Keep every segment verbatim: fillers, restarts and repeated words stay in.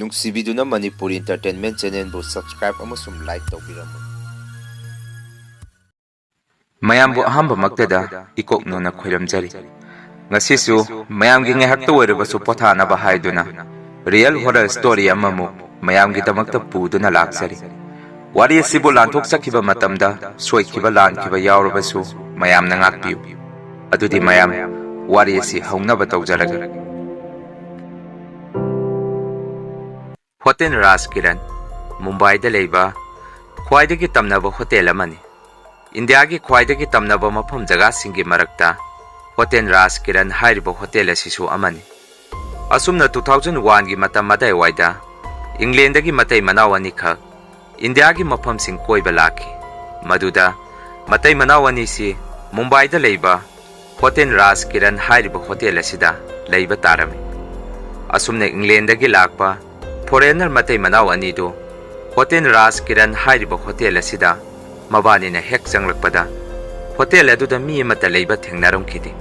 ꯅꯨꯡꯁꯤꯕꯤꯗꯨꯅ Manipuri Entertainment Channelꯕꯨ subscribe ꯑꯃꯁꯨꯡ like ꯇꯧꯕꯤꯔꯝꯃꯨ꯫ ꯃꯌꯥꯝꯕꯨ ꯑꯍꯥꯟꯕꯃꯛꯇꯗ ꯏꯀꯣꯛꯅꯣꯅ ꯈꯣꯏꯔꯝꯖꯔꯤ꯫ ꯉꯁꯤꯁꯨ ꯃꯌꯥꯝꯒꯤ ꯉꯥꯏꯍꯥꯛꯇ ꯑꯣꯏꯔꯕꯁꯨ ꯄꯣꯊꯥꯅꯕ ꯍꯥꯏꯗꯨꯅ real horror story ꯑꯃꯃꯨꯛ ꯃꯌꯥꯝꯒꯤꯗꯃꯛꯇ ꯄꯨꯗꯨꯅ ꯂꯥꯛꯆꯔꯤ꯫ ꯋꯥꯔꯤ ꯑꯁꯤꯕꯨ ꯂꯥꯟꯊꯣꯛꯆꯈꯤꯕ ꯃꯇꯝꯗ ꯁꯣꯏꯈꯤꯕ ꯂꯥꯟꯈꯤꯕ ꯌꯥꯎꯔꯕꯁꯨ ꯃꯌꯥꯝꯅ ꯉꯥꯛꯄꯤꯌꯨ꯫ ꯑꯗꯨꯗꯤ ꯃꯌꯥꯝ, ꯋꯥꯔꯤ ꯑꯁꯤ ꯍꯧꯅꯕ ꯇꯧꯖꯔꯒꯦ꯫ ꯍꯣꯇꯦꯜ ꯔꯥꯖ ꯀꯤꯔꯟ, ꯃꯨꯝꯕꯥꯏꯗ ꯂꯩꯕ ꯈ꯭ꯋꯥꯏꯗꯒꯤ ꯇꯝꯅꯕ ꯍꯣꯇꯦꯜ ꯑꯃꯅꯤ꯫ ꯏꯟꯗꯤꯌꯥꯒꯤ ꯈ꯭ꯋꯥꯏꯗꯒꯤ ꯇꯝꯅꯕ ꯃꯐꯝ ꯖꯒꯥꯁꯤꯡꯒꯤ ꯃꯔꯛꯇ ꯍꯣꯇꯦꯜ ꯔꯥꯖ ꯀꯤꯔꯟ ꯍꯥꯏꯔꯤꯕ ꯍꯣꯇꯦꯜ ꯑꯁꯤꯁꯨ ꯑꯃꯅꯤ꯫ ꯑꯁꯨꯝꯅ two thousand oneꯒꯤ ꯃꯇꯝ ꯑꯗꯥꯏꯋꯥꯏꯗ ꯏꯪꯂꯦꯟꯗꯒꯤ ꯃꯇꯩ ꯃꯅꯥꯎ ꯑꯅꯤꯈꯛ ꯏꯟꯗꯤꯌꯥꯒꯤ ꯃꯐꯝꯁꯤꯡ ꯀꯣꯏꯕ ꯂꯥꯛꯈꯤ꯫ ꯃꯗꯨꯗ ꯃꯇꯩ ꯃꯅꯥꯎ ꯑꯅꯤꯁꯤ ꯃꯨꯝꯕꯥꯏꯗ ꯂꯩꯕ ꯍꯣꯇꯦꯜ ꯔꯥꯖ ꯀꯤꯔꯟ ꯍꯥꯏꯔꯤꯕ ꯍꯣꯇꯦꯜ ꯑꯁꯤꯗ ꯂꯩꯕ ꯇꯥꯔꯝꯃꯤ꯫ ꯑꯁꯨꯝꯅ ꯏꯪꯂꯦꯟꯗꯒꯤ ꯂꯥꯛꯄ foreigner ꯃꯇꯩ ꯃꯅꯥꯎ ꯑꯅꯤꯗꯨ ꯍꯣꯇꯦꯜ ꯔꯥꯖ ꯀꯤꯔꯟ ꯍꯥꯏꯔꯤꯕ ꯍꯣꯇꯦꯜ ꯑꯁꯤꯗ ꯃꯕꯥꯅꯤꯅ ꯍꯦꯛ ꯆꯪꯂꯛꯄꯗ ꯍꯣꯇꯦꯜ ꯑꯗꯨꯗ ꯃꯤ ꯑꯃꯠꯇ ꯂꯩꯕ ꯊꯦꯡꯅꯔꯝꯈꯤꯗꯦ꯫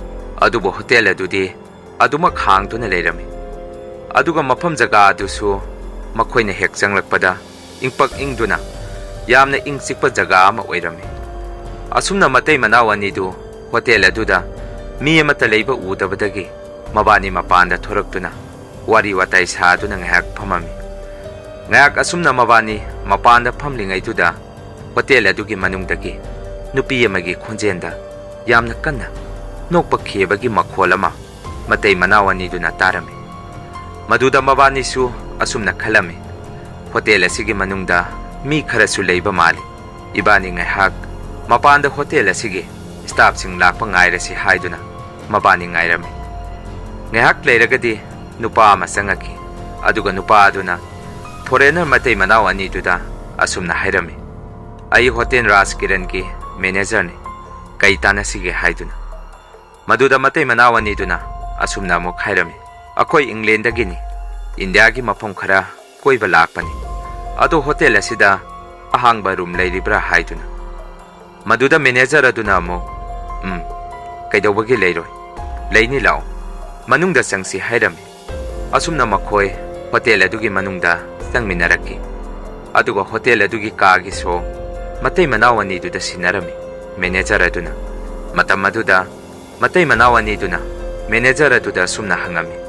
ꯑꯗꯨꯕꯨ ꯍꯣꯇꯦꯜ ꯑꯗꯨꯗꯤ ꯑꯗꯨꯃꯛ ꯍꯥꯡꯗꯨꯅ ꯂꯩꯔꯝꯃꯤ꯫ ꯑꯗꯨꯒ ꯃꯐꯝ ꯖꯒꯥ ꯑꯗꯨꯁꯨ ꯃꯈꯣꯏꯅ ꯍꯦꯛ ꯆꯪꯂꯛꯄꯗ ꯏꯪꯄꯛ ꯏꯪꯗꯨꯅ ꯌꯥꯝꯅ ꯏꯪ ꯆꯤꯛꯄ ꯖꯒꯥ ꯑꯃ ꯑꯣꯏꯔꯝꯃꯤ꯫ ꯑꯁꯨꯝꯅ ꯃꯇꯩ ꯃꯅꯥꯎ ꯑꯅꯤꯗꯨ ꯍꯣꯇꯦꯜ ꯑꯗꯨꯗ ꯃꯤ ꯑꯃꯠꯇ ꯂꯩꯕ ꯎꯗꯕꯗꯒꯤ ꯃꯕꯥꯅꯤ ꯃꯄꯥꯟꯗ ꯊꯣꯔꯛꯇꯨꯅ ꯋꯥꯔꯤ ꯋꯥꯇꯥꯏ ꯁꯥꯗꯨꯅ ꯉꯥꯏꯍꯥꯛ ꯐꯝꯃꯝꯃꯤ꯫ ꯉꯥꯏꯍꯥꯛ ꯑꯁꯨꯝꯅ ꯃꯕꯥꯅꯤ ꯃꯄꯥꯟꯗ ꯐꯝꯂꯤꯉꯩꯗꯨꯗ ꯍꯣꯇꯦꯜ ꯑꯗꯨꯒꯤ ꯃꯅꯨꯡꯗꯒꯤ ꯅꯨꯄꯤ ꯑꯃꯒꯤ ꯈꯣꯟꯖꯦꯜꯗ ꯌꯥꯝꯅ ꯀꯟꯅ ꯅꯣꯛꯄ ꯈꯦꯕꯒꯤ ꯃꯈꯣꯜ ꯑꯃ ꯃꯇꯩ ꯃꯅꯥꯎ ꯑꯅꯤꯗꯨꯅ ꯇꯥꯔꯝꯃꯤ꯫ ꯃꯗꯨꯗ ꯃꯕꯥꯅꯤꯁꯨ ꯑꯁꯨꯝꯅ ꯈꯜꯂꯝꯃꯤ, "ꯍꯣꯇꯦꯜ ꯑꯁꯤꯒꯤ ꯃꯅꯨꯡꯗ ꯃꯤ ꯈꯔꯁꯨ ꯂꯩꯕ ꯃꯥꯜꯂꯤ꯫ ꯏꯕꯥꯅꯤ ꯉꯥꯏꯍꯥꯛ ꯃꯄꯥꯟꯗ ꯍꯣꯇꯦꯜ ꯑꯁꯤꯒꯤ staffꯁꯤꯡ ꯂꯥꯛꯄ ꯉꯥꯏꯔꯁꯤ" ꯍꯥꯏꯗꯨꯅ ꯃꯕꯥꯅꯤ ꯉꯥꯏꯔꯝꯃꯤ꯫ ꯉꯥꯏꯍꯥꯛ ꯂꯩꯔꯒꯗꯤ ꯅꯨꯄꯥ ꯑꯃ ꯆꯪꯉꯛꯈꯤ꯫ ꯑꯗꯨꯒ ꯅꯨꯄꯥ ꯑꯗꯨꯅ foreigner ꯃꯇꯩ ꯃꯅꯥꯎ ꯑꯅꯤꯗꯨꯗ ꯑꯁꯨꯝꯅ ꯍꯥꯏꯔꯝꯃꯤ, "ꯑꯩ ꯍꯣꯇꯦꯜ ꯔꯥꯖ ꯀꯤꯔꯟꯒꯤ managerꯅꯤ꯫ ꯀꯩ ꯇꯥꯟꯅꯁꯤꯒꯦ?" ꯍꯥꯏꯗꯨꯅ꯫ ꯃꯗꯨꯗ ꯃꯇꯩ ꯃꯅꯥꯎ ꯑꯅꯤꯗꯨꯅ ꯑꯁꯨꯝꯅ ꯑꯃꯨꯛ ꯍꯥꯏꯔꯝꯃꯤ, "ꯑꯩꯈꯣꯏ ꯏꯪꯂꯦꯟꯗꯒꯤꯅꯤ, ꯏꯟꯗꯤꯌꯥꯒꯤ ꯃꯐꯝ ꯈꯔ ꯀꯣꯏꯕ ꯂꯥꯛꯄꯅꯤ꯫ ꯑꯗꯣ ꯍꯣꯇꯦꯜ ꯑꯁꯤꯗ ꯑꯍꯥꯡꯕ room ꯂꯩꯔꯤꯕ꯭ꯔꯥ?" ꯍꯥꯏꯗꯨꯅ꯫ ꯃꯗꯨꯗ manager ꯑꯗꯨꯅ ꯑꯃꯨꯛ, "ꯎꯝ, ꯀꯩꯗꯧꯕꯒꯤ ꯂꯩꯔꯣꯏ? ꯂꯩꯅꯤ, ꯂꯥꯛꯑꯣ, ꯃꯅꯨꯡꯗ ꯆꯪꯁꯤ" ꯍꯥꯏꯔꯝꯃꯤ꯫ ꯑꯁꯨꯝꯅ ꯃꯈꯣꯏ ꯍꯣꯇꯦꯜ ꯑꯗꯨꯒꯤ ꯃꯅꯨꯡꯗ ꯆꯪꯃꯤꯟꯅꯔꯛꯈꯤ꯫ ꯑꯗꯨꯒ ꯍꯣꯇꯦꯜ ꯑꯗꯨꯒꯤ ꯀꯥꯒꯤ ꯁꯣ ꯃꯇꯩ ꯃꯅꯥꯎ ꯑꯅꯤꯗꯨꯗ ꯁꯤꯟꯅꯔꯝꯃꯤ ꯃꯦꯅꯦꯖꯔ ꯑꯗꯨꯅ꯫ ꯃꯇꯝ ꯑꯗꯨꯗ ꯃꯇꯩ ꯃꯅꯥꯎ ꯑꯅꯤꯗꯨꯅ ꯃꯦꯅꯦꯖꯔ ꯑꯗꯨꯗ ꯑꯁꯨꯝꯅ ꯍꯪꯉꯝꯃꯤ,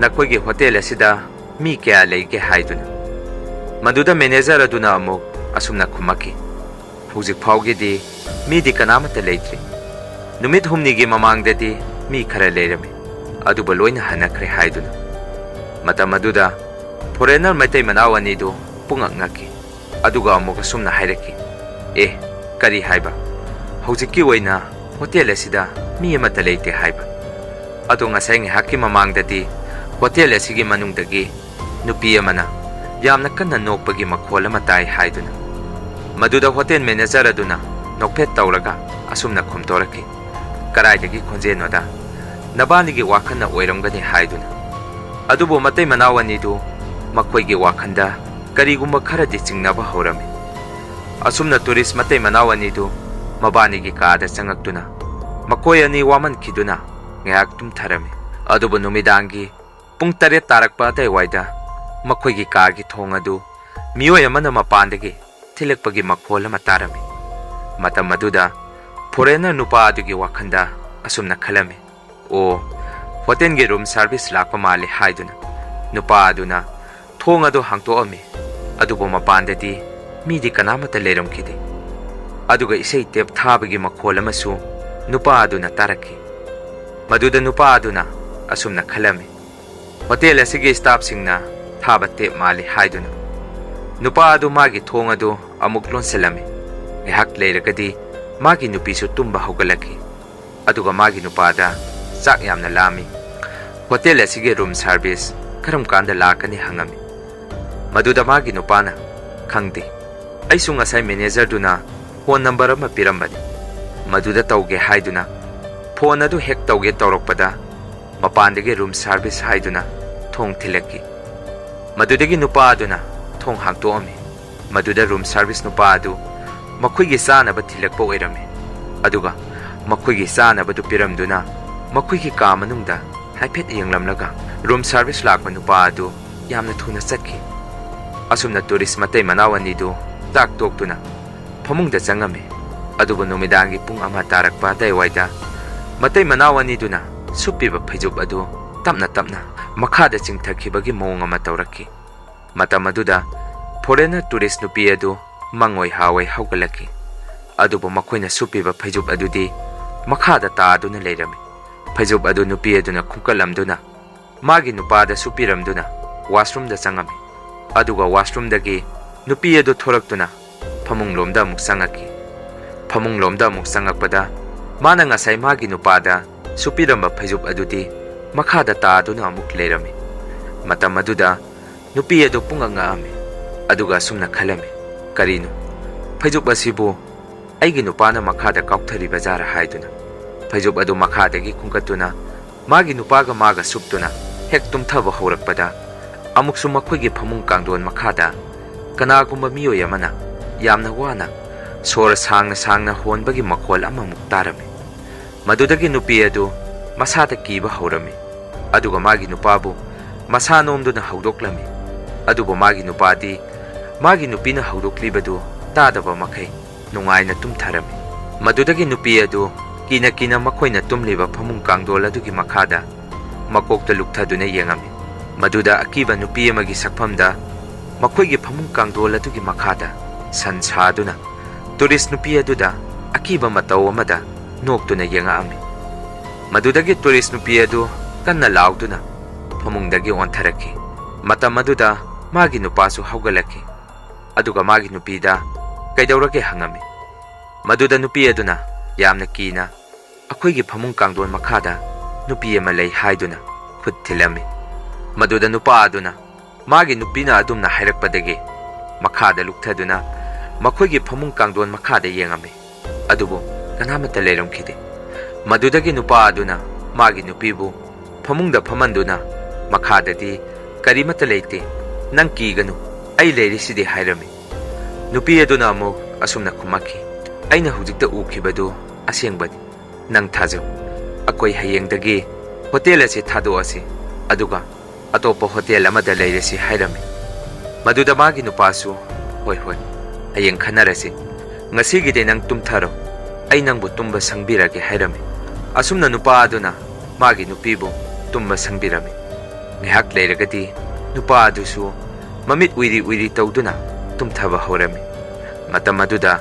"ꯅꯈꯣꯏꯒꯤ ꯍꯣꯇꯦꯜ ꯑꯁꯤꯗ ꯃꯤ ꯀꯌꯥ ꯂꯩꯒꯦ?" ꯍꯥꯏꯗꯨꯅ꯫ ꯃꯗꯨꯗ ꯃꯦꯅꯦꯖꯔ ꯑꯗꯨꯅ ꯑꯃꯨꯛ ꯑꯁꯨꯝꯅ ꯈꯨꯝꯃꯛꯈꯤ, "ꯍꯧꯖꯤꯛ ꯐꯥꯎꯒꯤꯗꯤ ꯃꯤꯗꯤ ꯀꯅꯥꯃꯠꯇ ꯂꯩꯇ꯭ꯔꯤ꯫ ꯅꯨꯃꯤꯠ ꯍꯨꯝꯅꯤꯒꯤ ꯃꯃꯥꯡꯗꯗꯤ ꯃꯤ ꯈꯔ ꯂꯩꯔꯝꯃꯤ, ꯑꯗꯨꯕꯨ ꯂꯣꯏꯅ ꯍꯟꯅꯈ꯭ꯔꯦ" ꯍꯥꯏꯗꯨꯅ꯫ ꯃꯇꯝ ꯑꯗꯨꯗ ꯐꯣꯔꯦꯅꯔ ꯃꯩꯇꯩ ꯃꯅꯥꯎ ꯑꯅꯤꯗꯨ ꯄꯨꯡꯉꯛ ꯉꯛꯈꯤ꯫ ꯑꯗꯨꯒ ꯑꯃꯨꯛ ꯑꯁꯨꯝꯅ ꯍꯥꯏꯔꯛꯈꯤ, "ꯑꯦ, ꯀꯔꯤ ꯍꯥꯏꯕ? ꯍꯧꯖꯤꯛꯀꯤ ꯑꯣꯏꯅ ꯍꯣꯇꯦꯜ ꯑꯁꯤꯗ ꯃꯤ ꯑꯃꯠꯇ ꯂꯩꯇꯦ ꯍꯥꯏꯕ? ꯑꯗꯣ ꯉꯁꯥꯏ ꯉꯥꯏꯍꯥꯛꯀꯤ ꯃꯃꯥꯡꯗꯗꯤ ꯍꯣꯇꯦꯜ ꯑꯁꯤꯒꯤ ꯃꯅꯨꯡꯗꯒꯤ ꯅꯨꯄꯤ ꯑꯃꯅ ꯌꯥꯝꯅ ꯀꯟꯅ ꯅꯣꯛꯄꯒꯤ ꯃꯈꯣꯜ ꯑꯃ ꯇꯥꯏ" ꯍꯥꯏꯗꯨꯅ꯫ ꯃꯗꯨꯗ ꯍꯣꯇꯦꯜ ꯃꯦꯅꯦꯖꯔ ꯑꯗꯨꯅ ꯅꯣꯛꯐꯦꯠ ꯇꯧꯔꯒ ꯑꯁꯨꯝꯅ ꯈꯨꯝꯗꯣꯔꯛꯈꯤ, "ꯀꯔꯥꯏꯗꯒꯤ ꯈꯣꯟꯖꯦꯜꯅꯣꯗ? ꯅꯕꯥꯅꯤꯒꯤ ꯋꯥꯈꯜꯅ ꯑꯣꯏꯔꯝꯒꯅꯤ" ꯍꯥꯏꯗꯨꯅ꯫ ꯑꯗꯨꯕꯨ ꯃꯇꯩ ꯃꯅꯥꯎ ꯑꯅꯤꯗꯨ ꯃꯈꯣꯏꯒꯤ ꯋꯥꯈꯜꯗ ꯀꯔꯤꯒꯨꯝꯕ ꯈꯔꯗꯤ ꯆꯤꯡꯅꯕ ꯍꯧꯔꯝꯃꯤ꯫ ꯑꯁꯨꯝꯅ ꯇꯨꯔꯤꯁ ꯃꯇꯩ ꯃꯅꯥꯎ ꯑꯅꯤꯗꯨ ꯃꯕꯥꯅꯤꯒꯤ ꯀꯥꯗ ꯆꯪꯉꯛꯇꯨꯅ ꯃꯈꯣꯏ ꯑꯅꯤ ꯋꯥꯃꯟꯈꯤꯗꯨꯅ ꯉꯥꯏꯍꯥꯛ ꯇꯨꯝꯊꯔꯝꯃꯤ꯫ ꯑꯗꯨꯕꯨ ꯅꯨꯃꯤꯗꯥꯡꯒꯤ ꯄꯨꯡ ꯇꯔꯦꯠ ꯇꯥꯔꯛꯄ ꯑꯗꯨꯋꯥꯏꯗ ꯃꯈꯣꯏꯒꯤ ꯀꯥꯒꯤ ꯊꯣꯡ ꯑꯗꯨ ꯃꯤꯑꯣꯏ ꯑꯃꯅ ꯃꯄꯥꯟꯗꯒꯤ ꯊꯤꯜꯂꯛꯄꯒꯤ ꯃꯈꯣꯜ ꯑꯃ ꯇꯥꯔꯝꯃꯤ꯫ ꯃꯇꯝ ꯑꯗꯨꯗ ꯐꯣꯔꯦꯅꯔ ꯅꯨꯄꯥ ꯑꯗꯨꯒꯤ ꯋꯥꯈꯜꯗ ꯑꯁꯨꯝꯅ ꯈꯜꯂꯝꯃꯤ, "ꯑꯣ, ꯍꯣꯇꯦꯜꯒꯤ ꯔꯨꯝ ꯁꯥꯔꯚꯤꯁ ꯂꯥꯛꯄ ꯃꯥꯜꯂꯤ" ꯍꯥꯏꯗꯨꯅ ꯅꯨꯄꯥ ꯑꯗꯨꯅ ꯊꯣꯡ ꯑꯗꯨ ꯍꯥꯡꯇꯣꯛꯑꯝꯃꯤ꯫ ꯑꯗꯨꯕꯨ ꯃꯄꯥꯟꯗꯗꯤ ꯃꯤꯗꯤ ꯀꯅꯥꯃꯠꯇ ꯂꯩꯔꯝꯈꯤꯗꯦ꯫ ꯑꯗꯨꯒ ꯏꯁꯩ ꯇꯦꯞ ꯊꯥꯕꯒꯤ ꯃꯈꯣꯜ ꯑꯃꯁꯨ ꯅꯨꯄꯥ ꯑꯗꯨꯅ ꯇꯥꯔꯛꯈꯤ꯫ ꯃꯗꯨꯗ ꯅꯨꯄꯥ ꯑꯗꯨꯅ ꯑꯁꯨꯝꯅ ꯈꯜꯂꯝꯃꯤ, "ꯍꯣꯇꯦꯜ ꯑꯁꯤꯒꯤ ꯁ꯭ꯇꯥꯐꯁꯤꯡꯅ ꯊꯥꯕ ꯇꯦꯞ ꯃꯥꯜꯂꯤ" ꯍꯥꯏꯗꯨꯅ꯫ ꯅꯨꯄꯥ ꯑꯗꯨ ꯃꯥꯒꯤ ꯊꯣꯡ ꯑꯗꯨ ꯑꯃꯨꯛ ꯂꯣꯟꯁꯤꯜꯂꯝꯃꯤ꯫ ꯉꯥꯏꯍꯥꯛ ꯂꯩꯔꯒꯗꯤ ꯃꯥꯒꯤ ꯅꯨꯄꯤꯁꯨ ꯇꯨꯝꯕ ꯍꯧꯒꯠꯂꯛꯈꯤ꯫ ꯑꯗꯨꯒ ꯃꯥꯒꯤ ꯅꯨꯄꯥꯗ ꯆꯥꯛ ꯌꯥꯝꯅ ꯂꯥꯝꯃꯤ꯫ "ꯍꯣꯇꯦꯜ ꯑꯁꯤꯒꯤ ꯔꯨꯝ ꯁꯥꯔꯚꯤꯁ ꯀꯔꯝ ꯀꯥꯟꯗ ꯂꯥꯛꯀꯅꯤ?" ꯍꯪꯉꯝꯃꯤ꯫ ꯃꯗꯨꯗ ꯃꯥꯒꯤ ꯅꯨꯄꯥꯅ, "ꯈꯪꯗꯦ꯫ ꯑꯩꯁꯨ ꯉꯁꯥꯏ ꯃꯦꯅꯦꯖꯔꯗꯨꯅ ꯐꯣꯟ ꯅꯝꯕꯔ ꯑꯃ ꯄꯤꯔꯝꯕꯅꯤ꯫ ꯃꯗꯨꯗ ꯇꯧꯒꯦ" ꯍꯥꯏꯗꯨꯅ ꯐꯣꯟ ꯑꯗꯨ ꯍꯦꯛ ꯇꯧꯒꯦ ꯇꯧꯔꯛꯄꯗ ꯃꯄꯥꯟꯗꯒꯤ ꯔꯨꯝ ꯁꯥꯔꯚꯤꯁ ꯍꯥꯏꯗꯨꯅ ꯊꯣꯡ ꯊꯤꯜꯂꯛꯈꯤ꯫ ꯃꯗꯨꯗꯒꯤ ꯅꯨꯄꯥ ꯑꯗꯨꯅ ꯊꯣꯡ ꯍꯥꯡꯇꯣꯛꯑꯝꯃꯤ꯫ ꯃꯗꯨꯗ ꯔꯨꯝ ꯁꯥꯔꯚꯤꯁ ꯅꯨꯄꯥ ꯑꯗꯨ ꯃꯈꯣꯏꯒꯤ ꯆꯥꯅꯕ ꯊꯤꯜꯂꯛꯄ ꯑꯣꯏꯔꯝꯃꯤ꯫ ꯑꯗꯨꯒ ꯃꯈꯣꯏꯒꯤ ꯆꯥꯅꯕꯗꯨ ꯄꯤꯔꯝꯗꯨꯅ ꯃꯈꯣꯏꯒꯤ ꯀꯥ ꯃꯅꯨꯡꯗ ꯍꯥꯏꯐꯦꯠ ꯌꯦꯡꯂꯝꯂꯒ ꯔꯨꯝ ꯁꯥꯔꯚꯤꯁ ꯂꯥꯛꯄ ꯅꯨꯄꯥ ꯑꯗꯨ ꯌꯥꯝꯅ ꯊꯨꯅ ꯆꯠꯈꯤ꯫ ꯑꯁꯨꯝꯅ ꯇꯨꯔꯤꯁ ꯃꯇꯩ ꯃꯅꯥꯎ ꯑꯅꯤꯗꯨ ꯆꯥꯛ ꯇꯣꯛꯇꯨꯅ ꯐꯃꯨꯡꯗ ꯆꯪꯉꯝꯃꯤ꯫ ꯑꯗꯨꯕꯨ ꯅꯨꯃꯤꯗꯥꯡꯒꯤ ꯄꯨꯡ ꯑꯃ ꯇꯥꯔꯛꯄ ꯑꯗꯥꯏꯋꯥꯏꯗ ꯃꯇꯩ ꯃꯅꯥꯎ ꯑꯅꯤꯗꯨꯅ ꯁꯨꯞꯄꯤꯕ ꯐꯩꯖꯨꯞ ꯑꯗꯨ ꯇꯞꯅ ꯇꯞꯅ ꯃꯈꯥꯗ ꯆꯤꯡꯊꯈꯤꯕꯒꯤ ꯃꯑꯣꯡ ꯑꯃ ꯇꯧꯔꯛꯈꯤ꯫ ꯃꯇꯝ ꯑꯗꯨꯗ ꯐꯣꯔꯦꯟꯅꯔ ꯇꯨꯔꯤꯁ ꯅꯨꯄꯤ ꯑꯗꯨ ꯃꯪꯑꯣꯏ ꯍꯥꯑꯣꯏ ꯍꯧꯒꯠꯂꯛꯈꯤ꯫ ꯑꯗꯨꯕꯨ ꯃꯈꯣꯏꯅ ꯁꯨꯞꯄꯤꯕ ꯐꯩꯖꯨꯞ ꯑꯗꯨꯗꯤ ꯃꯈꯥꯗ ꯇꯥꯗꯨꯅ ꯂꯩꯔꯝꯃꯤ꯫ ꯐꯩꯖꯨꯞ ꯑꯗꯨ ꯅꯨꯄꯤ ꯑꯗꯨꯅ ꯈꯨꯝꯀꯠꯂꯝꯗꯨꯅ ꯃꯥꯒꯤ ꯅꯨꯄꯥꯗ ꯁꯨꯞꯄꯤꯔꯝꯗꯨꯅ ꯋꯥꯁꯔꯨꯝꯗ ꯆꯪꯉꯝꯃꯤ꯫ ꯑꯗꯨꯒ ꯋꯥꯁꯔꯨꯝꯗꯒꯤ ꯅꯨꯄꯤ ꯑꯗꯨ ꯊꯣꯔꯛꯇꯨꯅ ꯐꯃꯨꯡꯂꯣꯝꯗ ꯑꯃꯨꯛ ꯆꯪꯉꯛꯈꯤ꯫ ꯐꯃꯨꯡꯂꯣꯝꯗ ꯑꯃꯨꯛ ꯆꯪꯉꯛꯄꯗ ꯃꯥꯅ ꯉꯁꯥꯏ ꯃꯥꯒꯤ ꯅꯨꯄꯥꯗ ꯁꯨꯞꯄꯤꯔꯝꯕ ꯐꯩꯖꯨꯞ ꯑꯗꯨꯗꯤ ꯃꯈꯥꯗ ꯇꯥꯗꯨꯅ ꯑꯃꯨꯛ ꯂꯩꯔꯝꯃꯤ꯫ ꯃꯇꯝ ꯑꯗꯨꯗ ꯅꯨꯄꯤ ꯑꯗꯨ ꯄꯨꯡꯉꯛ ꯉꯛꯑꯝꯃꯤ꯫ ꯑꯗꯨꯒ ꯑꯁꯨꯝꯅ ꯈꯜꯂꯝꯃꯤ, "ꯀꯔꯤꯅꯣ? ꯐꯩꯖꯨꯞ ꯑꯁꯤꯕꯨ ꯑꯩꯒꯤ ꯅꯨꯄꯥꯅ ꯃꯈꯥꯗ ꯀꯥꯎꯊꯔꯤꯕ ꯖꯥꯔ?" ꯍꯥꯏꯗꯨꯅ ꯐꯩꯖꯨꯞ ꯑꯗꯨ ꯃꯈꯥꯗꯒꯤ ꯈꯨꯝꯀꯠꯇꯨꯅ ꯃꯥꯒꯤ ꯅꯨꯄꯥꯒ ꯃꯥꯒ ꯁꯨꯞꯇꯨꯅ ꯍꯦꯛ ꯇꯨꯝꯊꯕ ꯍꯧꯔꯛꯄꯗ ꯑꯃꯨꯛꯁꯨ ꯃꯈꯣꯏꯒꯤ ꯐꯃꯨꯡ ꯀꯥꯡꯗꯣꯟ ꯃꯈꯥꯗ ꯀꯅꯥꯒꯨꯝꯕ ꯃꯤꯑꯣꯏ ꯑꯃꯅ ꯌꯥꯝꯅ ꯋꯥꯅ ꯁꯣꯔ ꯁꯥꯡꯅ ꯁꯥꯡꯅ ꯍꯣꯟꯕꯒꯤ ꯃꯈꯣꯜ ꯑꯃꯃꯨꯛ ꯇꯥꯔꯝꯃꯤ꯫ ꯃꯗꯨꯗꯒꯤ ꯅꯨꯄꯤ ꯑꯗꯨ ꯃꯁꯥꯗ ꯀꯤꯕ ꯍꯧꯔꯝꯃꯤ꯫ ꯑꯗꯨꯒ ꯃꯥꯒꯤ ꯅꯨꯄꯥꯕꯨ ꯃꯁꯥ ꯅꯣꯝꯗꯨꯅ ꯍꯧꯗꯣꯛꯂꯝꯃꯤ꯫ ꯑꯗꯨꯕꯨ ꯃꯥꯒꯤ ꯅꯨꯄꯥꯗꯤ ꯃꯥꯒꯤ ꯅꯨꯄꯤꯅ ꯍꯧꯗꯣꯛꯂꯤꯕꯗꯨ ꯇꯥꯗꯕ ꯃꯈꯩ ꯅꯨꯡꯉꯥꯏꯅ ꯇꯨꯝꯊꯔꯝꯃꯤ꯫ ꯃꯗꯨꯗꯒꯤ ꯅꯨꯄꯤ ꯑꯗꯨ ꯀꯤꯅ ꯀꯤꯅ ꯃꯈꯣꯏꯅ ꯇꯨꯝꯂꯤꯕ ꯐꯃꯨꯡ ꯀꯥꯡꯗꯣꯜ ꯑꯗꯨꯒꯤ ꯃꯈꯥꯗ ꯃꯀꯣꯛꯇ ꯂꯨꯞꯊꯗꯨꯅ ꯌꯦꯡꯉꯝꯃꯤ꯫ ꯃꯗꯨꯗ ꯑꯀꯤꯕ ꯅꯨꯄꯤ ꯑꯃꯒꯤ ꯁꯛꯐꯝꯗ ꯃꯈꯣꯏꯒꯤ ꯐꯃꯨꯡ ꯀꯥꯡꯗꯣꯜ ꯑꯗꯨꯒꯤ ꯃꯈꯥꯗ ꯁꯟ ꯁꯥꯗꯨꯅ ꯇꯨꯔꯤꯁ ꯅꯨꯄꯤ ꯑꯗꯨꯗ ꯑꯀꯤꯕ ꯃꯇꯧ ꯑꯃꯗ ꯅꯣꯛꯇꯨꯅ ꯌꯦꯡꯉꯛꯑꯝꯃꯤ꯫ ꯃꯗꯨꯗꯒꯤ ꯇꯨꯔꯤꯁ ꯅꯨꯄꯤ ꯑꯗꯨ ꯀꯟꯅ ꯂꯥꯎꯗꯨꯅ ꯐꯃꯨꯡꯗꯒꯤ ꯑꯣꯟꯊꯔꯛꯈꯤ꯫ ꯃꯇꯝ ꯑꯗꯨꯗ ꯃꯥꯒꯤ ꯅꯨꯄꯥꯁꯨ ꯍꯧꯒꯠꯂꯛꯈꯤ꯫ ꯑꯗꯨꯒ ꯃꯥꯒꯤ ꯅꯨꯄꯤꯗ "ꯀꯩꯗꯧꯔꯒꯦ?" ꯍꯪꯉꯝꯃꯤ꯫ ꯃꯗꯨꯗ ꯅꯨꯄꯤ ꯑꯗꯨꯅ ꯌꯥꯝꯅ ꯀꯤꯅ "ꯑꯩꯈꯣꯏꯒꯤ ꯐꯃꯨꯡ ꯀꯥꯡꯗꯣꯟ ꯃꯈꯥꯗ ꯅꯨꯄꯤ ꯑꯃ ꯂꯩ" ꯍꯥꯏꯗꯨꯅ ꯈꯨꯠ ꯊꯤꯜꯂꯝꯃꯤ꯫ ꯃꯗꯨꯗ ꯅꯨꯄꯥ ꯑꯗꯨꯅ ꯃꯥꯒꯤ ꯅꯨꯄꯤꯅ ꯑꯗꯨꯝꯅ ꯍꯥꯏꯔꯛꯄꯗꯒꯤ ꯃꯈꯥꯗ ꯂꯨꯞꯊꯗꯨꯅ ꯃꯈꯣꯏꯒꯤ ꯐꯃꯨꯡ ꯀꯥꯡꯗꯣꯟ ꯃꯈꯥꯗ ꯌꯦꯡꯉꯝꯃꯤ꯫ ꯑꯗꯨꯕꯨ ꯀꯅꯥꯃꯠꯇ ꯂꯩꯔꯝꯈꯤꯗꯦ꯫ ꯃꯗꯨꯗꯒꯤ ꯅꯨꯄꯥ ꯑꯗꯨꯅ ꯃꯥꯒꯤ ꯅꯨꯄꯤꯕꯨ ꯐꯃꯨꯡꯗ ꯐꯝꯍꯟꯗꯨꯅ ꯃꯈꯥꯗꯗꯤ "ꯀꯔꯤꯃꯠꯇ ꯂꯩꯇꯦ, ꯅꯪ ꯀꯤꯒꯅꯨ, ꯑꯩ ꯂꯩꯔꯤꯁꯤꯗꯤ" ꯍꯥꯏꯔꯝꯃꯤ꯫ ꯅꯨꯄꯤ ꯑꯗꯨꯅ ꯑꯃꯨꯛ ꯑꯁꯨꯝꯅ ꯈꯨꯝꯃꯛꯈꯤ, "ꯑꯩꯅ ꯍꯧꯖꯤꯛꯇ ꯎꯈꯤꯕꯗꯨ ꯑꯁꯦꯡꯕꯅꯤ꯫ ꯅꯪ ꯊꯥꯖꯧ꯫ ꯑꯩꯈꯣꯏ ꯍꯌꯦꯡꯗꯒꯤ ꯍꯣꯇꯦꯜ ꯑꯁꯤ ꯊꯥꯗꯣꯛꯑꯁꯤ, ꯑꯗꯨꯒ ꯑꯇꯣꯞꯄ ꯍꯣꯇꯦꯜ ꯑꯃꯗ ꯂꯩꯔꯁꯤ ꯍꯥꯏꯔꯝꯃꯤ꯫ ꯃꯗꯨꯗ ꯃꯥꯒꯤ ꯅꯨꯄꯥꯁꯨ, "ꯍꯣꯏ, ꯍꯣꯏ, ꯍꯌꯦꯡ ꯈꯟꯅꯔꯁꯤ꯫ ꯉꯁꯤꯒꯤꯗꯤ ꯅꯪ ꯇꯨꯝꯊꯔꯣ, ꯑꯩ ꯅꯪꯕꯨ ꯇꯨꯝꯕ ꯁꯪꯕꯤꯔꯒꯦ" ꯍꯥꯏꯔꯝꯃꯤ꯫ ꯑꯁꯨꯝꯅ ꯅꯨꯄꯥ ꯑꯗꯨꯅ ꯃꯥꯒꯤ ꯅꯨꯄꯤꯕꯨ ꯇꯨꯝꯕ ꯁꯪꯕꯤꯔꯝꯃꯤ꯫ ꯉꯥꯏꯍꯥꯛ ꯂꯩꯔꯒꯗꯤ ꯅꯨꯄꯥ ꯑꯗꯨꯁꯨ ꯃꯃꯤꯠ ꯎꯏꯔꯤ ꯎꯏꯔꯤ ꯇꯧꯗꯨꯅ ꯇꯨꯝꯊꯕ ꯍꯧꯔꯝꯃꯤ꯫ ꯃꯇꯝ ꯑꯗꯨꯗ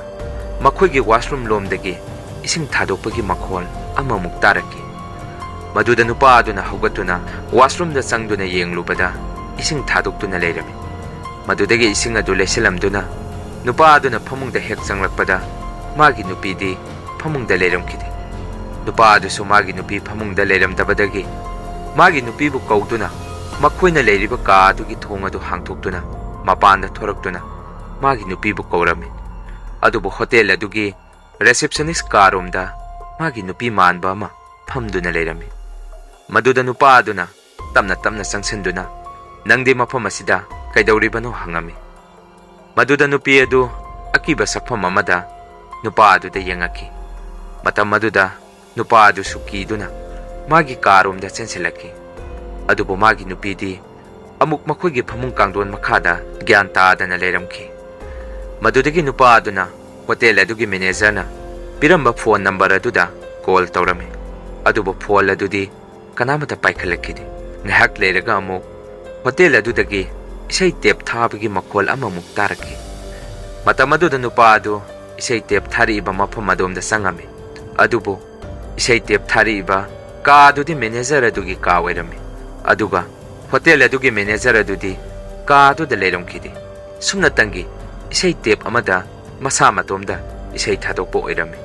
ꯃꯈꯣꯏꯒꯤ ꯋꯥꯁꯔꯨꯝ ꯂꯣꯝꯗꯒꯤ ꯏꯁꯤꯡ ꯊꯥꯗꯣꯛꯄꯒꯤ ꯃꯈꯣꯜ ꯑꯃꯃꯨꯛ ꯇꯥꯔꯛꯈꯤ꯫ ꯃꯗꯨꯗ ꯅꯨꯄꯥ ꯑꯗꯨꯅ ꯍꯧꯒꯠꯇꯨꯅ ꯋꯥꯁꯔꯨꯝꯗ ꯆꯪꯗꯨꯅ ꯌꯦꯡꯂꯨꯕꯗ ꯏꯁꯤꯡ ꯊꯥꯗꯣꯛꯇꯨꯅ ꯂꯩꯔꯝꯃꯤ꯫ ꯃꯗꯨꯗꯒꯤ ꯏꯁꯤꯡ ꯑꯗꯨ ꯂꯩꯁꯤꯜꯂꯝꯗꯨꯅ ꯅꯨꯄꯥ ꯑꯗꯨꯅ ꯐꯃꯨꯡꯗ ꯍꯦꯛ ꯆꯪꯂꯛꯄꯗ ꯃꯥꯒꯤ ꯅꯨꯄꯤꯗꯤ ꯐꯃꯨꯡꯗ ꯂꯩꯔꯝꯈꯤꯗꯦ꯫ ꯅꯨꯄꯥ ꯑꯗꯨꯁꯨ ꯃꯥꯒꯤ ꯅꯨꯄꯤ ꯐꯃꯨꯡꯗ ꯂꯩꯔꯝꯗꯕꯗꯒꯤ ꯃꯥꯒꯤ ꯅꯨꯄꯤꯕꯨ ꯀꯧꯗꯨꯅ ꯃꯈꯣꯏꯅ ꯂꯩꯔꯤꯕ ꯀꯥ ꯑꯗꯨꯒꯤ ꯊꯣꯡ ꯑꯗꯨ ꯍꯥꯡꯗꯣꯛꯇꯨꯅ ꯃꯄꯥꯟꯗ ꯊꯣꯔꯛꯇꯨꯅ ꯃꯥꯒꯤ ꯅꯨꯄꯤꯕꯨ ꯀꯧꯔꯝꯃꯤ꯫ ꯑꯗꯨꯕꯨ ꯍꯣꯇꯦꯜ ꯑꯗꯨꯒꯤ ꯔꯤꯁꯦꯞꯁꯅꯤꯁ ꯀꯥꯔꯣꯝꯗ ꯃꯥꯒꯤ ꯅꯨꯄꯤ ꯃꯥꯟꯕ ꯑꯃ ꯐꯝꯗꯨꯅ ꯂꯩꯔꯝꯃꯤ꯫ ꯃꯗꯨꯗ ꯅꯨꯄꯥ ꯑꯗꯨꯅ ꯇꯞꯅ ꯇꯞꯅ ꯆꯪꯁꯤꯟꯗꯨꯅ, "ꯅꯪꯗꯤ ꯃꯐꯝ ꯑꯁꯤꯗ ꯀꯩꯗꯧꯔꯤꯕꯅꯣ?" ꯍꯪꯉꯝꯃꯤ꯫ ꯃꯗꯨꯗ ꯅꯨꯄꯤ ꯑꯗꯨ ꯑꯀꯤꯕ ꯁꯛꯐꯝ ꯑꯃꯗ ꯅꯨꯄꯥ ꯑꯗꯨꯗ ꯌꯦꯡꯉꯛꯈꯤ꯫ ꯃꯇꯝ ꯑꯗꯨꯗ ꯅꯨꯄꯥ ꯑꯗꯨꯁꯨ ꯀꯤꯗꯨꯅ ꯃꯥꯒꯤ ꯀꯥꯔꯣꯝꯗ ꯆꯦꯟꯁꯤꯜꯂꯛꯈꯤ꯫ ꯑꯗꯨꯕꯨ ꯃꯥꯒꯤ ꯅꯨꯄꯤꯗꯤ ꯑꯃꯨꯛ ꯃꯈꯣꯏꯒꯤ ꯐꯃꯨꯡ ꯀꯥꯡꯊꯣꯟ ꯃꯈꯥꯗ ꯒ꯭ꯌꯥꯟ ꯇꯥꯗꯅ ꯂꯩꯔꯝꯈꯤ꯫ ꯃꯗꯨꯗꯒꯤ ꯅꯨꯄꯥ ꯑꯗꯨꯅ ꯍꯣꯇꯦꯜ ꯑꯗꯨꯒꯤ ꯃꯦꯅꯦꯖꯔꯅ ꯄꯤꯔꯝꯕ ꯐꯣꯟ ꯅꯝꯕꯔ ꯑꯗꯨꯗ ꯀꯣꯜ ꯇꯧꯔꯝꯃꯤ꯫ ꯑꯗꯨꯕꯨ ꯐꯣꯟ ꯑꯗꯨꯗꯤ ꯀꯅꯥꯃꯠꯇ ꯄꯥꯏꯈꯠꯂꯛꯈꯤꯗꯦ꯫ ꯉꯥꯏꯍꯥꯛ ꯂꯩꯔꯒ ꯑꯃꯨꯛ ꯍꯣꯇꯦꯜ ꯑꯗꯨꯗꯒꯤ ꯏꯁꯩ ꯇꯦꯞ ꯊꯥꯕꯒꯤ ꯃꯈꯣꯜ ꯑꯃꯃꯨꯛ ꯇꯥꯔꯛꯈꯤ꯫ ꯃꯇꯝ ꯑꯗꯨꯗ ꯅꯨꯄꯥ ꯑꯗꯨ ꯏꯁꯩ ꯇꯦꯞ ꯊꯥꯔꯛꯏꯕ ꯃꯐꯝ ꯑꯗꯣꯝꯗ ꯆꯪꯉꯝꯃꯤ꯫ ꯑꯗꯨꯕꯨ ꯏꯁꯩ ꯇꯦꯞ ꯊꯥꯔꯛꯏꯕ ꯀꯥ ꯑꯗꯨꯗꯤ ꯃꯦꯅꯦꯖꯔ ꯑꯗꯨꯒꯤ ꯀꯥ ꯑꯣꯏꯔꯝꯃꯤ꯫ ꯑꯗꯨꯒ ꯍꯣꯇꯦꯜ ꯑꯗꯨꯒꯤ ꯃꯦꯅꯦꯖꯔ ꯑꯗꯨꯗꯤ ꯀꯥ ꯑꯗꯨꯗ ꯂꯩꯔꯝꯈꯤꯗꯦ꯫ ꯁꯨꯞꯅꯇꯪꯒꯤ ꯏꯁꯩ ꯇꯦꯞ ꯑꯃꯗ ꯃꯁꯥ ꯃꯇꯣꯝꯗ ꯏꯁꯩ ꯊꯥꯗꯣꯛꯄ ꯑꯣꯏꯔꯝꯃꯤ꯫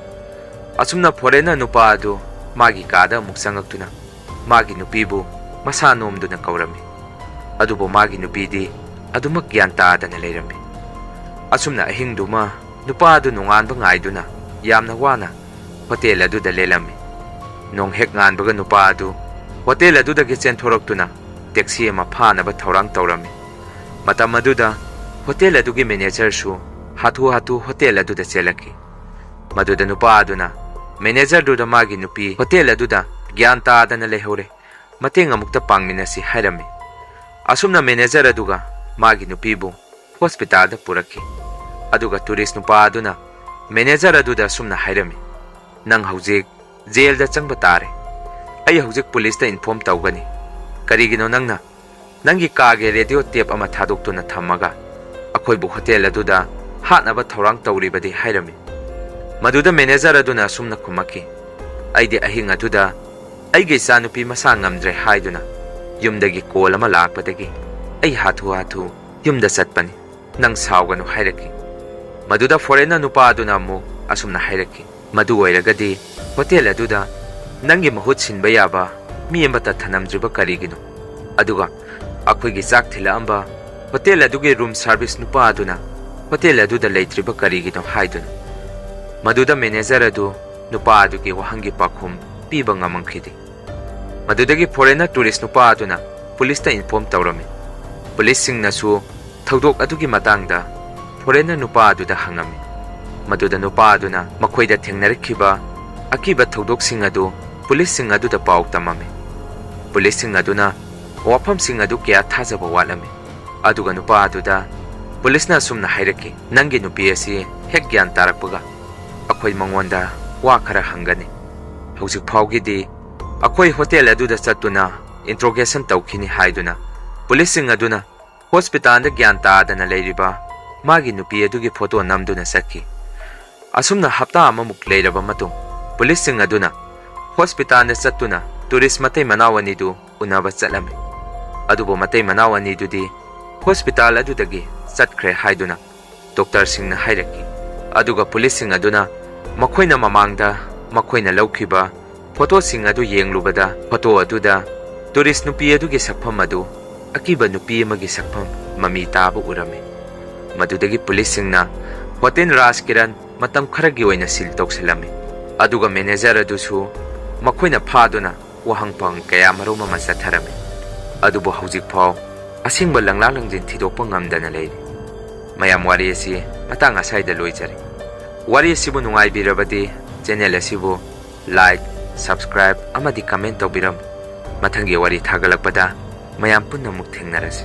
ꯑꯁꯨꯝꯅ ꯐꯣꯔꯦꯟꯅꯔ ꯅꯨꯄꯥ ꯑꯗꯨ ꯃꯥꯒꯤ ꯀꯥꯗ ꯑꯃꯨꯛ ꯆꯪꯉꯛꯇꯨꯅ ꯃꯥꯒꯤ ꯅꯨꯄꯤꯕꯨ ꯃꯁꯥ ꯅꯣꯝꯗꯨꯅ ꯀꯧꯔꯝꯃꯤ꯫ ꯑꯗꯨꯕꯨ ꯃꯥꯒꯤ ꯅꯨꯄꯤꯗꯤ ꯑꯗꯨꯃꯛ ꯒ꯭ꯌꯥꯟ ꯇꯥꯗꯅ ꯂꯩꯔꯝꯃꯤ꯫ ꯑꯁꯨꯝꯅ ꯑꯍꯤꯡꯗꯨꯃ ꯅꯨꯄꯥ ꯑꯗꯨ ꯅꯣꯡꯉꯥꯟꯕ ꯉꯥꯏꯗꯨꯅ ꯌꯥꯝꯅ ꯋꯥꯅ ꯍꯣꯇꯦꯜ ꯑꯗꯨꯗ ꯂꯦꯜꯂꯝꯃꯤ꯫ ꯅꯣꯡ ꯍꯦꯛ ꯉꯥꯟꯕꯒ ꯅꯨꯄꯥ ꯑꯗꯨ ꯍꯣꯇꯦꯜ ꯑꯗꯨꯗꯒꯤ ꯆꯦꯟꯊꯣꯔꯛꯇꯨꯅ ꯇꯦꯛꯁꯤ ꯑꯃ ꯐꯥꯅꯕ ꯊꯧꯔꯥꯡ ꯇꯧꯔꯝꯃꯤ꯫ ꯃꯇꯝ ꯑꯗꯨꯗ ꯍꯣꯇꯦꯜ ꯑꯗꯨꯒꯤ ꯃꯦꯅꯦꯖꯔꯁꯨ ꯍꯥꯊꯨ ꯍꯥꯊꯨ ꯍꯣꯇꯦꯜ ꯑꯗꯨꯗ ꯆꯦꯜꯂꯛꯈꯤ꯫ ꯃꯗꯨꯗ ꯅꯨꯄꯥ ꯑꯗꯨꯅ ꯃꯦꯅꯦꯖꯔꯗꯨꯗ ꯃꯥꯒꯤ ꯅꯨꯄꯤ ꯍꯣꯇꯦꯜ ꯑꯗꯨꯗ ꯒ꯭ꯌꯥꯟ ꯇꯥꯗꯅ ꯂꯩꯍꯧꯔꯦ, ꯃꯇꯦꯡ ꯑꯃꯨꯛꯇ ꯄꯥꯡꯃꯤꯟꯅꯁꯤ ꯍꯥꯏꯔꯝꯃꯤ꯫ ꯑꯁꯨꯝꯅ ꯃꯦꯅꯦꯖꯔ ꯑꯗꯨꯒ ꯃꯥꯒꯤ ꯅꯨꯄꯤꯕꯨ ꯍꯣꯁꯄꯤꯇꯥꯜꯗ ꯄꯨꯔꯛꯈꯤ꯫ ꯑꯗꯨꯒ ꯇꯨꯔꯤꯁ ꯅꯨꯄꯥ ꯑꯗꯨꯅ ꯃꯦꯅꯦꯖꯔ ꯑꯗꯨꯗ ꯑꯁꯨꯝꯅ ꯍꯥꯏꯔꯝꯃꯤ, "ꯅꯪ ꯍꯧꯖꯤꯛ ꯖꯦꯜꯗ ꯆꯪꯕ ꯇꯥꯔꯦ꯫ ꯑꯩ ꯍꯧꯖꯤꯛ ꯄꯨꯂꯤꯁꯇ ꯏꯟꯐꯣꯔꯝ ꯇꯧꯒꯅꯤ꯫ ꯀꯔꯤꯒꯤꯅꯣ ꯅꯪꯅ ꯅꯪꯒꯤ ꯀꯥꯒꯤ ꯔꯦꯗꯤꯑꯣ ꯇꯦꯞ ꯑꯃ ꯊꯥꯗꯣꯛꯇꯨꯅ ꯊꯝꯃꯒ ꯑꯩꯈꯣꯏꯕꯨ ꯍꯣꯇꯦꯜ ꯑꯗꯨꯗ ꯍꯥꯠꯅꯕ ꯊꯧꯔꯥꯡ ꯇꯧꯔꯤꯕꯗꯤ?" ꯍꯥꯏꯔꯝꯃꯤ꯫ ꯃꯗꯨꯗ ꯃꯦꯅꯦꯖꯔ ꯑꯗꯨꯅ ꯑꯁꯨꯝꯅ ꯈꯨꯝꯃꯛꯈꯤ, "ꯑꯩꯗꯤ ꯑꯍꯤꯡ ꯑꯗꯨꯗ ꯑꯩꯒꯤ ꯏꯆꯥꯅꯨꯄꯤ ꯃꯁꯥ ꯉꯝꯗ꯭ꯔꯦ ꯍꯥꯏꯗꯨꯅ ꯌꯨꯝꯗꯒꯤ ꯀꯣꯜ ꯑꯃ ꯂꯥꯛꯄꯗꯒꯤ ꯑꯩ ꯍꯥꯊꯨ ꯍꯥꯊꯨ ꯌꯨꯝꯗ ꯆꯠꯄꯅꯤ꯫ ꯅꯪ ꯁꯥꯎꯒꯅꯨ" ꯍꯥꯏꯔꯛꯈꯤ꯫ ꯃꯗꯨꯗ ꯐꯣꯔꯦꯟꯅꯔ ꯅꯨꯄꯥ ꯑꯗꯨꯅ ꯑꯃꯨꯛ ꯑꯁꯨꯝꯅ ꯍꯥꯏꯔꯛꯈꯤ, "ꯃꯗꯨ ꯑꯣꯏꯔꯒꯗꯤ ꯍꯣꯇꯦꯜ ꯑꯗꯨꯗ ꯅꯪꯒꯤ ꯃꯍꯨꯠ ꯁꯤꯟꯕ ꯌꯥꯕ ꯃꯤ ꯑꯃꯠꯇ ꯊꯅꯝꯗ꯭ꯔꯤꯕ ꯀꯔꯤꯒꯤꯅꯣ? ꯑꯗꯨꯒ ꯑꯩꯈꯣꯏꯒꯤ ꯆꯥꯛ ꯊꯤꯜꯂꯛꯑꯝꯕ ꯍꯣꯇꯦꯜ ꯑꯗꯨꯒꯤ ꯔꯨꯝ ꯁꯥꯔꯚꯤꯁ ꯅꯨꯄꯥ ꯑꯗꯨꯅ ꯍꯣꯇꯦꯜ ꯑꯗꯨꯗ ꯂꯩꯇ꯭ꯔꯤꯕ ꯀꯔꯤꯒꯤꯅꯣ?" ꯍꯥꯏꯗꯨꯅ꯫ ꯃꯗꯨꯗ ꯃꯦꯅꯦꯖꯔ ꯑꯗꯨ ꯅꯨꯄꯥ ꯑꯗꯨꯒꯤ ꯋꯥꯍꯪꯒꯤ ꯄꯥꯎꯈꯨꯝ ꯄꯤꯕ ꯉꯝꯃꯝꯈꯤꯗꯦ꯫ ꯃꯗꯨꯗꯒꯤ ꯐꯣꯔꯦꯟꯅꯔ ꯇꯨꯔꯤꯁ ꯅꯨꯄꯥ ꯑꯗꯨꯅ ꯄꯨꯂꯤꯁꯇ ꯏꯟꯐꯣꯔꯝ ꯇꯧꯔꯝꯃꯤ꯫ ꯄꯨꯂꯤꯁꯁꯤꯡꯅꯁꯨ ꯊꯧꯗꯣꯛ ꯑꯗꯨꯒꯤ ꯃꯇꯥꯡꯗ ꯐꯣꯔꯦꯟꯅꯔ ꯅꯨꯄꯥ ꯑꯗꯨꯗ ꯍꯪꯉꯝꯃꯤ꯫ ꯃꯗꯨꯗ ꯅꯨꯄꯥ ꯑꯗꯨꯅ ꯃꯈꯣꯏꯗ ꯊꯦꯡꯅꯔꯛꯈꯤꯕ ꯑꯀꯤꯕ ꯊꯧꯗꯣꯛꯁꯤꯡ ꯑꯗꯨ ꯄꯨꯂꯤꯁꯁꯤꯡ ꯑꯗꯨꯗ ꯄꯥꯎ ꯇꯝꯃꯝꯃꯤ꯫ ꯄꯨꯂꯤꯁꯁꯤꯡ ꯑꯗꯨꯅ ꯋꯥꯐꯝꯁꯤꯡ ꯑꯗꯨ ꯀꯌꯥ ꯊꯥꯖꯕ ꯋꯥꯠꯂꯝꯃꯤ꯫ ꯑꯗꯨꯒ ꯅꯨꯄꯥ ꯑꯗꯨꯗ ꯄꯨꯂꯤꯁꯅ ꯑꯁꯨꯝꯅ ꯍꯥꯏꯔꯛꯈꯤ, "ꯅꯪꯒꯤ ꯅꯨꯄꯤ ꯑꯁꯤ ꯍꯦꯛ ꯒ꯭ꯌꯥꯟ ꯇꯥꯔꯛꯄꯒ ꯑꯩꯈꯣꯏ ꯃꯉꯣꯟꯗ ꯋꯥ ꯈꯔ ꯍꯪꯒꯅꯤ꯫ ꯍꯧꯖꯤꯛ ꯐꯥꯎꯒꯤꯗꯤ ꯑꯩꯈꯣꯏ ꯍꯣꯇꯦꯜ ꯑꯗꯨꯗ ꯆꯠꯇꯨꯅ ꯏꯟꯇ꯭ꯔꯣꯒꯦꯁꯟ ꯇꯧꯈꯤꯅꯤ" ꯍꯥꯏꯗꯨꯅ ꯄꯨꯂꯤꯁꯁꯤꯡ ꯑꯗꯨꯅ ꯍꯣꯁꯄꯤꯇꯥꯜꯗ ꯒ꯭ꯌꯥꯟ ꯇꯥꯗꯅ ꯂꯩꯔꯤꯕ ꯃꯥꯒꯤ ꯅꯨꯄꯤ ꯑꯗꯨꯒꯤ ꯐꯣꯇꯣ ꯅꯝꯗꯨꯅ ꯆꯠꯈꯤ꯫ ꯑꯁꯨꯝꯅ ꯍꯞꯇꯥ ꯑꯃꯃꯨꯛ ꯂꯩꯔꯕ ꯃꯇꯨꯡ ꯄꯨꯂꯤꯁꯁꯤꯡ ꯑꯗꯨꯅ ꯍꯣꯁꯄꯤꯇꯥꯜꯗ ꯆꯠꯇꯨꯅ ꯇꯨꯔꯤꯁ ꯃꯇꯩ ꯃꯅꯥꯎ ꯑꯅꯤꯗꯨ ꯎꯅꯕ ꯆꯠꯂꯝꯃꯤ꯫ ꯑꯗꯨꯕꯨ ꯃꯇꯩ ꯃꯅꯥꯎ ꯑꯅꯤꯗꯨꯗꯤ ꯍꯣꯁꯄꯤꯇꯥꯜ ꯑꯗꯨꯗꯒꯤ ꯆꯠꯈ꯭ꯔꯦ ꯍꯥꯏꯗꯨꯅ ꯗꯣꯛꯇꯔꯁꯤꯡꯅ ꯍꯥꯏꯔꯛꯈꯤ꯫ ꯑꯗꯨꯒ ꯄꯨꯂꯤꯁꯁꯤꯡ ꯑꯗꯨꯅ ꯃꯈꯣꯏꯅ ꯃꯃꯥꯡꯗ ꯃꯈꯣꯏꯅ ꯂꯧꯈꯤꯕ ꯐꯣꯇꯣꯁꯤꯡ ꯑꯗꯨ ꯌꯦꯡꯂꯨꯕꯗ, ꯐꯣꯇꯣ ꯑꯗꯨꯗ ꯇꯨꯔꯤꯁ ꯅꯨꯄꯤ ꯑꯗꯨꯒꯤ ꯁꯛꯐꯝ ꯑꯗꯨ ꯑꯀꯤꯕ ꯅꯨꯄꯤ ꯑꯃꯒꯤ ꯁꯛꯐꯝ ꯃꯃꯤ ꯇꯥꯕ ꯎꯔꯝꯃꯤ꯫ ꯃꯗꯨꯗꯒꯤ ꯄꯨꯂꯤꯁꯁꯤꯡꯅ ꯍꯣꯇꯦꯜ ꯔꯥꯖ ꯀꯤꯔꯟ ꯃꯇꯝ ꯈꯔꯒꯤ ꯑꯣꯏꯅ ꯁꯤꯜ ꯇꯧꯁꯤꯜꯂꯝꯃꯤ꯫ ꯑꯗꯨꯒ ꯃꯦꯅꯦꯖꯔ ꯑꯗꯨꯁꯨ ꯃꯈꯣꯏꯅ ꯐꯥꯗꯨꯅ ꯋꯥꯍꯪ ꯄꯥꯎꯍꯪ ꯀꯌꯥ ꯃꯔꯨꯝ ꯑꯃ ꯆꯠꯊꯔꯝꯃꯤ꯫ ꯑꯗꯨꯕꯨ ꯍꯧꯖꯤꯛ ꯐꯥꯎ ꯑꯁꯦꯡꯕ ꯂꯪꯂꯥ ꯂꯪꯖꯤꯟ ꯊꯤꯗꯣꯛꯄ ꯉꯝꯗꯅ ꯂꯩꯔꯤ꯫ ꯃꯌꯥꯝ, ꯋꯥꯔꯤ ꯑꯁꯤ ꯃꯇꯥꯡ ꯑꯁ꯭ꯋꯥꯏꯗ ꯂꯣꯏꯖꯔꯦ꯫ ꯋꯥꯔꯤ ꯑꯁꯤꯕꯨ ꯅꯨꯡꯉꯥꯏꯕꯤꯔꯕꯗꯤ ꯆꯦꯅꯦꯜ ꯑꯁꯤꯕꯨ ꯂꯥꯏꯛ, ꯁꯕꯁꯀ꯭ꯔꯥꯏꯕ ꯑꯃꯗꯤ ꯀꯃꯦꯟ ꯇꯧꯕꯤꯔꯝꯃꯨ꯫ ꯃꯊꯪꯒꯤ ꯋꯥꯔꯤ ꯊꯥꯒꯠꯂꯛꯄꯗ ꯃꯌꯥꯝ ꯄꯨꯟꯅ ꯑꯃꯨꯛ ꯊꯦꯡꯅꯔꯁꯤ꯫